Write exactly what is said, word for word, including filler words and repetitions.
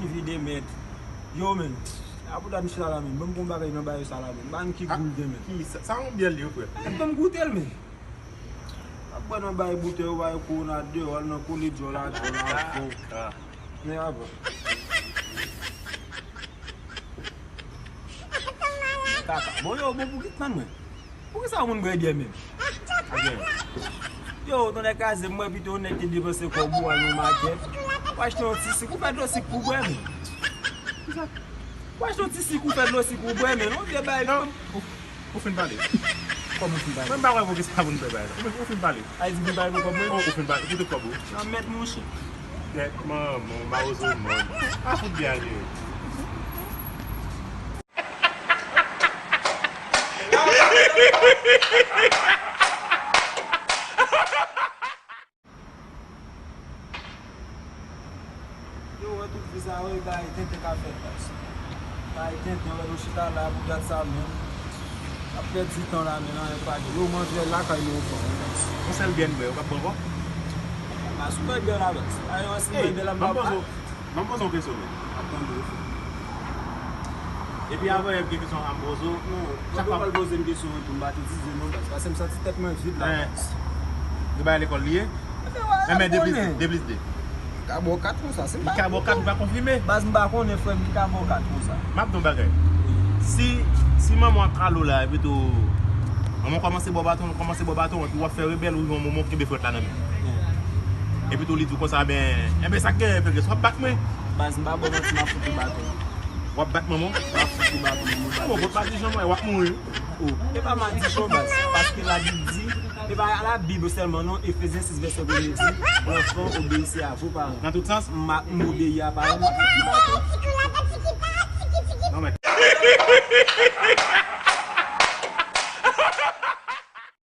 Vide mèt. Yo, men. Apouda m chita la, men. Ban m gon bagay nan bagay sa la, men. Ban m ki goul gen, men. Ki sa, sa yon byè l ye, frè? Ban m goute l, men. Ap bwè nan bay boutèy, ou bay kowona deyò, al nan kole djòl a djòl a fon. Men avan. Kaka. Bon, yo, bon, pou ki tann mwen? Poukisa yon moun bwè byè menm? Yo, tonnè kraze, m wè pito w nèk te depanse kòb ou al nan makèt. Ou achte yon ti sik, ou fè dlo sik pou bwè menm. Ou achte yon ti sik, ou fè dlo sik, ou bwè menm. Yon vye bagay. Non, ou, ou fin pale. Kòman ou fin pale? Mwen m pa wè poukisa pou n fè bagay la. Ou, ou fin pale. Ay di pou n pale pou kòb mwen? Oh, ou fin pale. Kote kòb ou? Nan mèt monchè. Tèt manman, mawozo mòn. A fout byè ale. Yo, wè tout vi sa, wè, bagay tenten k ap fèt, baz. Bagay tenten, wè, nou chita la pou gad sa menm. N ap pèdi tan la, men anyen pa gen. Yo, m antre lakay nou ankò, baz. Yon sèl byè n bwè, ou p ap pran ankò? Baz, ou bwè byè la, baz. Ay, wè si m bwè byè la, m p ap pran. Ban m poze w, ban m poze w kesyon, men. Ap tande w, frè. Epi avan yè m gen kesyon sa m poze w. Non, ou pral poze m kesyon an tou, m pa te dize non, baz. Paske m santi tèt mwen vid la, baz. Li bay lekòl li ye? Enben, de plis de, de plis de. Li ka ba w kat konsa, se pa. Li ka ba w kat, ou pa konfime. Baz, m pa konnen, frè m, ki ka ba w kat konsa. M ap di w yon bagay. Si, si manman w ap rale w la, epi tou, manman w kòmanse ba w baton, kòmanse ba w baton, epi w ap fè rebèl, ou yon moman w kenbe frèt la nan men. Epi tou, li di w konsa, ben, enben, sa k genyen, Petrus, w ap bat mwen. Baz, m pa ba w manti, m ap fout ou baton. W ap bat manman w? M ap fout ou baton, manman. Bon, bon, pa di jan mwen, w ap mouri. Oh, e pa madichon, baz, paske Labib di, e pa Labib sèlman non, Efezyen sis vèsè premye di, l'enfant obéissez à vos parents. Nan tout sans? M a, m obeyi a paran m, m ap fout li baton. Non, men.